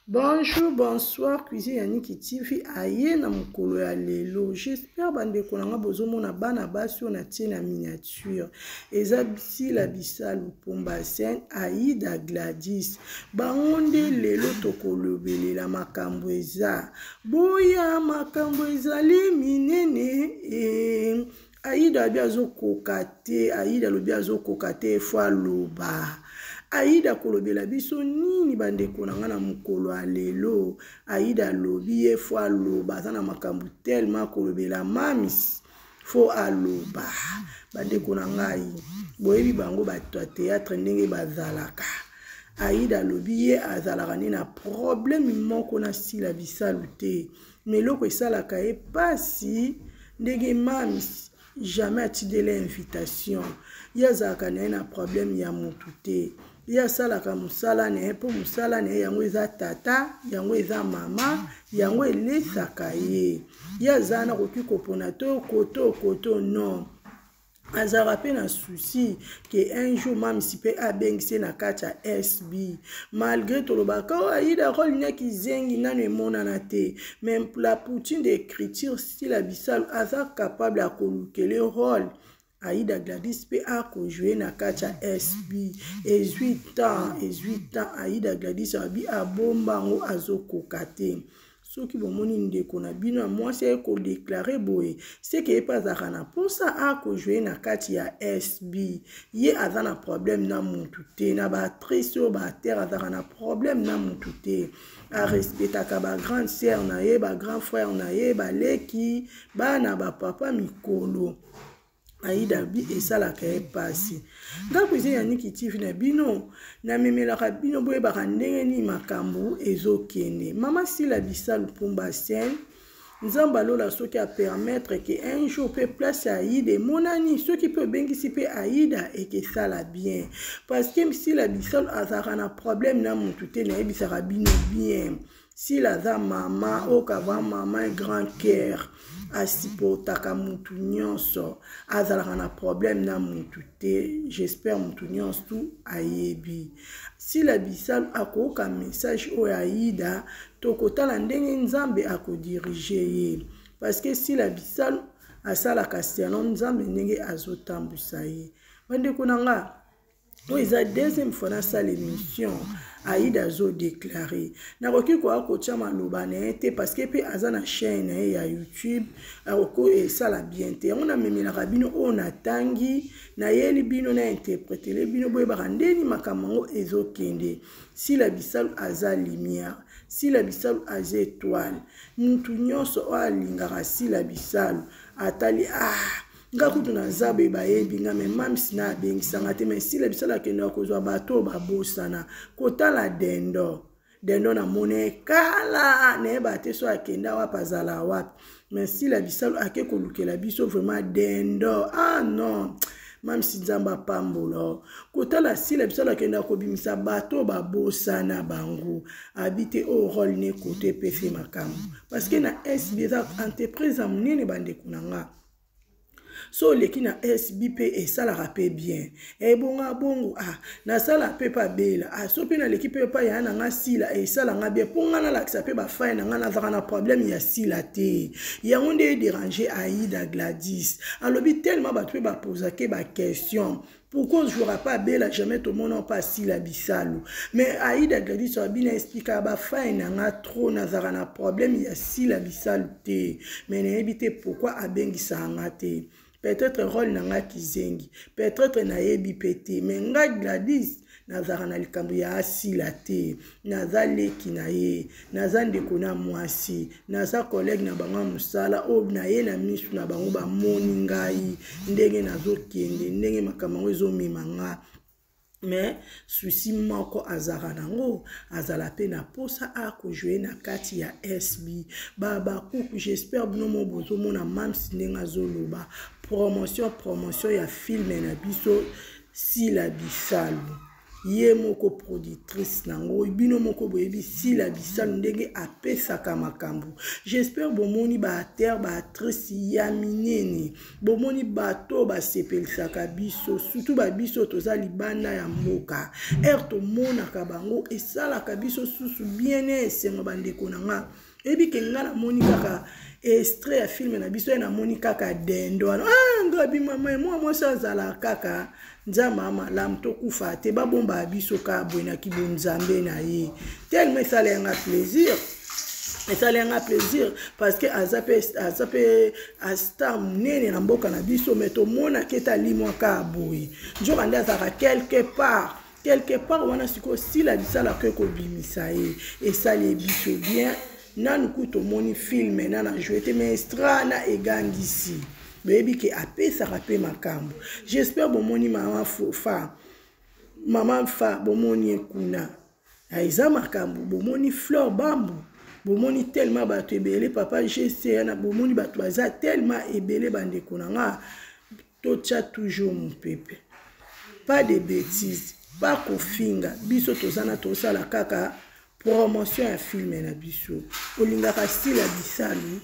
Bonjour, bonsoir, cuisine ya Niki TV aye na mokolo ya lelo. J'espère bandeko na nga bozomona bana basi oyo natie na miniature. Eza Sila Bisalu Pomba Scène, Aïda Gladys. Bango nde lelo tokolobelela makambo eza. Boya makambo ezali minene e Aida alobi azokoka te, Aida alobi azokoka te, fo aloba. Aida kolobela biso nini bandeko na ngai na mokolo ya lelo? Aida alobi ye fo aloba, aza na makambo tellement kolobela mamis fo aloba. Bandeko na ngai, boyebi bango bato ya théâtre ndenge bazalaka. Aida alobi ye azalaka nde na problème moko na Sila Bisalu te. Mais eloko esalaka ye pasi ndenge mams jamais atindela invitation ye azalaka na ye na problème ya mutu te ye asalaka mosala na ye mpo mosala na ye yango eza tata yango eza mama yango elesaka ye ye aza na koki kopona to koto koto non azalaka mpe na souci ke un jour mamisi mpe abengisi ye na kati ya sb malgré tolobaka oyo oh, aida role na kizengi nano emonana te mais la poutine d'écriture stila bisalu aza capable ya kolukele role aida gladys mpe akojoue na kati ya sb ezwi temps ezwi temps aida gladys abi abomba yango azokoka te soki bomoni ndeko na bino ya mwasi aye kodeklare boye seke ye mpe azalaka na mposa akojoue na kati ya sb ye aza na problème na mutu te na baactrice oyo baacteur azalaka na problème na mutu te arespectaka bagrande sœur na ye bagrand frère na ye baleki bana bapapa mikolo Aida bi esalaka ye pasi. Nga cuisine ya Niki TV na bino namemelaka bino boyebaka ndenge nini makambo ezokende. Mama Sila Bisalu Pumba Scène Nzambe alola soki a permettre que un jour pe place ya Aida emonani soki pe obengisi pe Aida ekesala bien parce que Sila Bisalu azalaka na problème na mutu te nayebisaka bino bien. Sila aza mama oyo kava mama un grand cœur asupportaka mutu nyonso azalaka na problème na mutu te j'espère mutu nyonso tu ayebi sila bisalu akoyoka message oyo aida tokotala ndenge nzambe akodirige ye parce que sila bisalu asalaka selon nzambe ndenge azotambwisa ye bandeko na nga oyo eza deuxième fois nasala émission aida azo déclare nakoki koya kotya maloba na ye te parce que mpe aza na chaîne na ye ya youtube akoki esala bien te yango namemelaka bino oyo natangi nayeli bino na interpretele bino boyebaka ndeni makambo yango ezokende sila bisalu aza lumière sila bisalu aza étoile mutu nyonso oyo alingaka sila bisalu atali ah nga kutu naza boye bayebi nga me mams na abengisa nga te me sila bisala akendaka kozwa bato oyo babosana kotala dendo dendo namona kala nayeba te so akenda wapi azala wapi me sila bisalu ake kolukela biso vraiment dendo ah non mamsi nzambe apambola kotala sila bisalu akendaka kobimisa bato oyo babosana bango abi te oyo role ne kote epesi makambo parce que na sb eza entreprise ya monene bandeko na nga so oleki na sb mpe esalaka mpe bien ebonga bongo ah nasala mpe pa bela ah so mpe naleki mpe pa ya na nga sila esala nga bien mpo nga nalakisa mpe bafai na nga nazalaka na problème ya sila te yango nde ederange aida gladys alobi tellement bato mpe bapozake baquestion pourquoi ozwaka pa abela jamais tomona mpe asila bisalu mais aida gladys abi na explikaka bafai na nga trop nazalaka na problème ya sila bisalu te mais nayebi te pourquoi abengisaka nga te peut-être role na nga kizengi peut-être nayebi mpe te mais nga gladys nazalaka na likambo ya asila te naza leki na ye naza ndeko na mwasi naza collègue na bango ya mosala oyo na ye na misu na bango bamoni ngai ndenge nazokende ndenge makambo yango ezomema nga mais souci moko azalaka nango azala mpe na mposa akojoue na kati ya sb babakuku j'espère bino mo bozomona mams ndenge azoloba promotion promotion ya filme na biso sila bisalu. Ye moko productrice nango, bino moko boyebi Sila Bisalu ndenge apesaka makambo. J'espère bomoni ba acteur, ba actrice ya minene, bomoni bato basepelisaka biso, surtout ba biso toza libanda ya mboka. Heure tomonaka bango esalaka biso susu bien esengo bandeko na nga. Eyebi ke nga namoni kaka extrait ya film na biso, ye namoni kaka dendo wana. Ah, ngabi mama, mwa mwasi azala kaka nzambe ya malamu, tokufa te, babomba biso kaka boye na kibonzambe na ye. Tellement esala yanga plaisir, esala yanga plaisir parce que aza pe star monene na mboka na biso, mais tomonaki ete alimwa kaka boye. Nzoka nde azalaka quelque part, quelque part wana sikoyo Sila bisalaka ekobimisa ye, esali biso bien. Nanu ku tomoni film na na jouer te, mais extra na egangisi, boyebi ke apesaka pe makambo. J'espère bomoni mama fa, mama fa bomoni ye kuna eza makambo. Bomoni Fleur Bambu, bomoni tellement bato ebele, papa GC na bomoni bato baza tellement ebele. Bandeko na nga, totia toujours mopepe, pas de bêtises, pas kofinga biso, toza na tosala kaka promotion ya film na biso. Olingaka Sila Bisalu,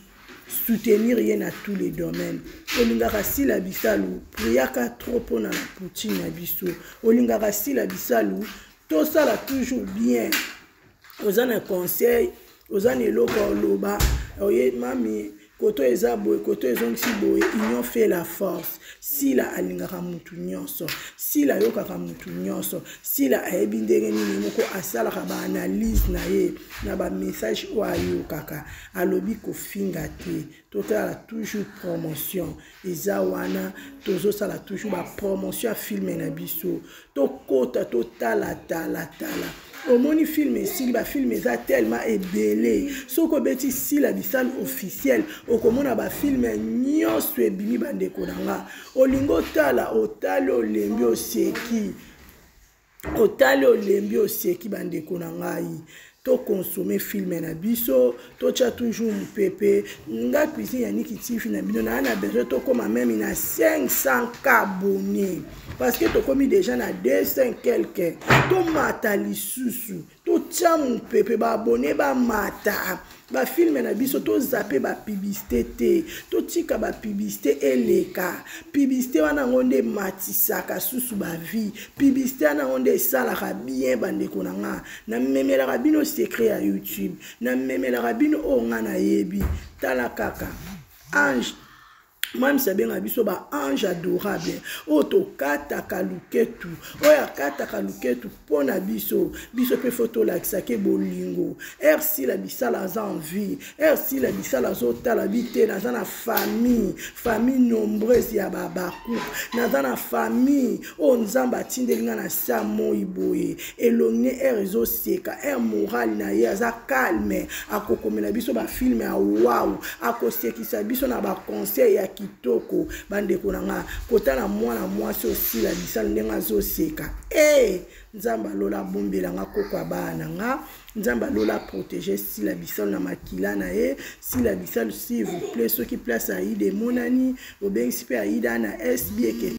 soutenir ye na tous les domaines. Olingaka Sila Bisalu, priaka trop mpona na poutine na biso. Olingaka Sila Bisalu, tosala toujours bien. Oza na conseil, oza na eloko oloba, oye mami, koto eza boye, koto ezongisi boye. Union fait la force. Sila alingaka mutu nyonso, Sila ayokaka mutu nyonso, Sila ayebi ndenge nini moko asalaka baanalyse na ye na bamessage oyo ayokaka. Alobi kofinga te, totala toujours promotion eza wana, tozosala toujours bapromotion ya filme na biso. Tokota totala tala tala, omoni film esili, bafilme eza tellement ebele. Soki obeti Sila Bisalu officiel, okomona bafilme nyonso ebimi. Bandeko na nga, olingi otala, otali, olembi, oseki, otali, olembi, oseki. Bandeko na ngai, tokonsome filme na biso, totya toujours mopepe. Nga cuisine ya Niki TV na bino, naa na besoin tokóma meme na 500 k abonné, parce que tokomi déjà na 200 quelque. Tomata lisusu, totya mopepe, baabonné bamata, bafilme na biso tozape bapublicité te, totika bapublicité eleka. Publicité wana yango nde ematisaka susu bavie, publicité wana yango nde esalaka bien. Bandeko na nga, namemelaka bino secret ya YouTube, namemelaka bino oyo nga nayebi. Tala kaka ange mamisi abengaka biso baange adorable, oyo tokataka luketu, oyo akataka luketu mpo na biso. Biso mpe fo tolakisaki bolingo. Sila Bisala aza en vie, Sila Bisala azotala bi te. Naza na famille, famille nombreuse ya babaku, naza na famille oyo Nzambe atindeli nga na sa moi boye. Elongi ne r ezoseka, r moral na ye aza calme, akokomela biso bafilme ya waw, akosekisa biso na baconseil ya kitoko. Bandeko na nga, kotala mwana mwasi Osila Bisala ndenge azoseka, e Nzambe alola abombela nga koko ya bana na nga. Nzambe alola protege Sila Bisalu na makila na ye. Sila Bisalu, s'il vous plaît, soki place Aida emonani, obengisi mpe Aida na SB eke.